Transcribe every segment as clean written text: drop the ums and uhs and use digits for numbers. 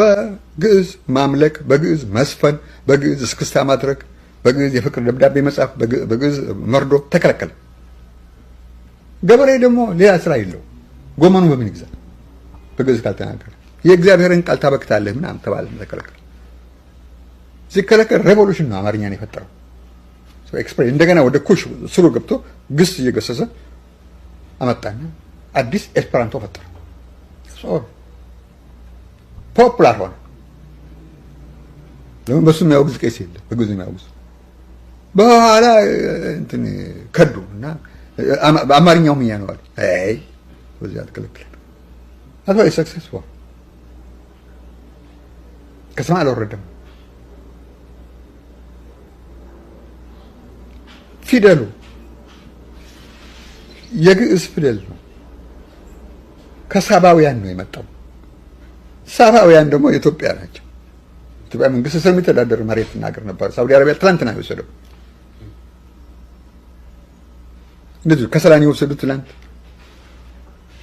በግዕዝ ማምለክ፣ በግዕዝ መዝፈን፣ በግዕዝ እስክስታ ማድረግ፣ በግዕዝ የፍቅር ደብዳቤ መጻፍ፣ በግዕዝ መርዶ ተከለከለ። ገበሬ ደግሞ ሌላ ስራ የለው። ጎመኑ በምን ይግዛ? በግዕዝ ካልተናገረ የእግዚአብሔርን ቃል ታበክታለህ ምናምን ተባለ፣ ተከለከለ። ሲከለከል revolution ነው አማርኛን የፈጠረው። Express እንደገና ወደ ኩሽ ስሩ ገብቶ ግስ እየገሰሰ አመጣና አዲስ ኤስፐራንቶ ፈጠረ። Popular ሆነ። ለምን በሱ የሚያወግዝ ቄስ የለ፣ በግዕዝ የሚያወግዝ። በኋላ እንትን ከዱ እና በአማርኛውም እኛ ነው አሉ። አይ በዚህ አትከለክለን። አቶ successful ከሰማይ አልወረደም። ፊደሉ የግዕዝ ፊደል ነው። ከሳባውያን ነው የመጣው። ሳባውያን ደግሞ የኢትዮጵያ ናቸው። ኢትዮጵያ መንግስት ስር የሚተዳደር መሬት እና ሀገር ነበር። ሳውዲ አረቢያ ትላንትና የወሰደው እንደዚሁ ከሰላን የወሰዱት ትላንት፣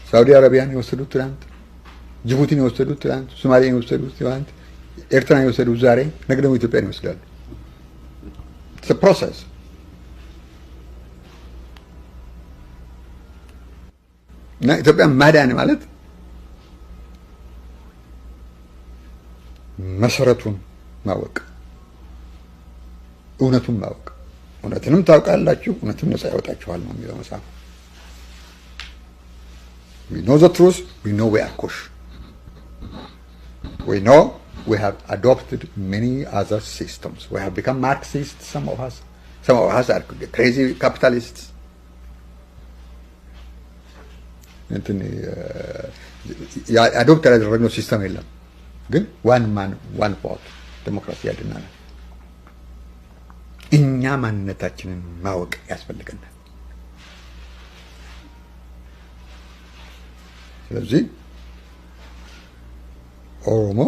ሳውዲ አረቢያን የወሰዱት ትላንት፣ ጅቡቲን የወሰዱት ትላንት፣ ሶማሊያን የወሰዱት ትላንት፣ ኤርትራን የወሰዱት ዛሬ፣ ነገ ደግሞ ኢትዮጵያን ይወስዳሉ። Process እና ኢትዮጵያን ማዳን ማለት መሰረቱን ማወቅ፣ እውነቱን ማወቅ። እውነትንም ታውቃላችሁ፣ እውነትም ነፃ ያወጣችኋል ነው የሚለው መጽሐፉ። We know the truth, we know we are Kush. We know we have adopted many other systems. We have become Marxists, some of us. Some of us are crazy capitalists. እንትን adopt ያላደረግነው system የለም፣ ግን one man one vote ዴሞክራሲ ያድናል። እኛ ማንነታችንን ማወቅ ያስፈልገናል። ስለዚህ ኦሮሞ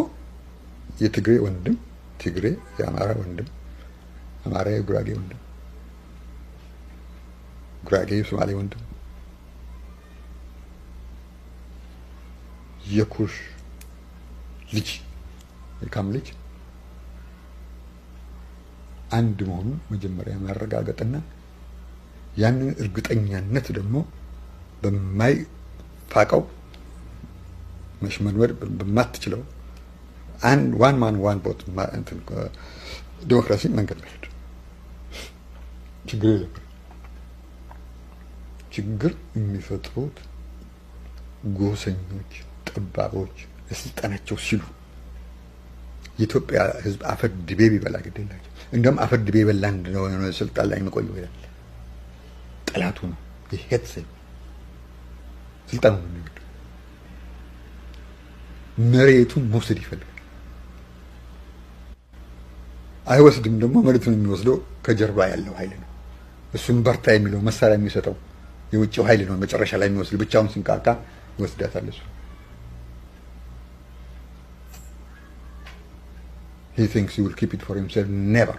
የትግሬ ወንድም፣ ትግሬ የአማራ ወንድም፣ አማራ የጉራጌ ወንድም፣ ጉራጌ የሶማሌ ወንድም፣ የኩሽ ልጅ የካም ልጅ አንድ መሆኑን መጀመሪያ ማረጋገጥና ያንን እርግጠኛነት ደግሞ በማይፋቀው መሽመድመድ በማትችለው አንድ one man one vote ዲሞክራሲ መንገድ መሄድ ችግር የለም። ችግር የሚፈጥሩት ጎሰኞች፣ ጠባቦች ለስልጣናቸው ሲሉ የኢትዮጵያ ሕዝብ አፈር ድቤ ቢበላ ግድ የላቸው። እንደውም አፈር ድቤ በላ እንደሆነ ስልጣን ላይ የሚቆየው ይላል። ጠላቱ ነው። ይሄት ስልጣኑ ነው የሚወደው። መሬቱን መውሰድ ይፈልጋል። አይወስድም። ደግሞ መሬቱን የሚወስደው ከጀርባ ያለው ኃይል ነው። እሱም በርታ የሚለው መሳሪያ የሚሰጠው የውጭው ኃይል ነው። መጨረሻ ላይ የሚወስድ ብቻውን ሲንቃቃ ይወስዳታል እሱ። He thinks he will keep it for himself. Never.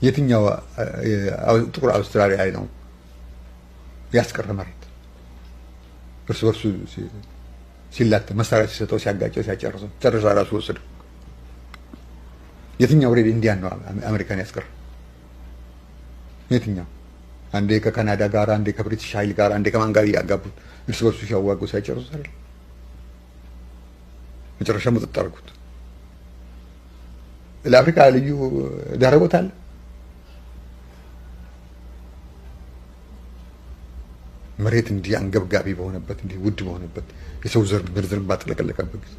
የትኛው ጥቁር አውስትራሊያ ነው ያስቀረ መሬት? እርስ በርሱ ሲላተ መሳሪያ ሲሰጠው ሲያጋጨው ሲያጨርሰው ጨርሶ ራሱ ወሰደው። የትኛው Red Indian ነው አሜሪካን ያስቀረ? የትኛው? አንዴ ከካናዳ ጋር፣ አንዴ ከብሪቲሽ ኃይል ጋር፣ አንዴ ከማን ጋር እያጋቡት እርስ በርሱ ሲያዋጉ ሳይጨርሱ አይደል? መጨረሻ ሙጥጥ አደረጉት። ለአፍሪካ ልዩ ዳረጎት አለ። መሬት እንዲህ አንገብጋቢ በሆነበት፣ እንዲህ ውድ በሆነበት፣ የሰው ዘር ምድርን ባጥለቀለቀበት ጊዜ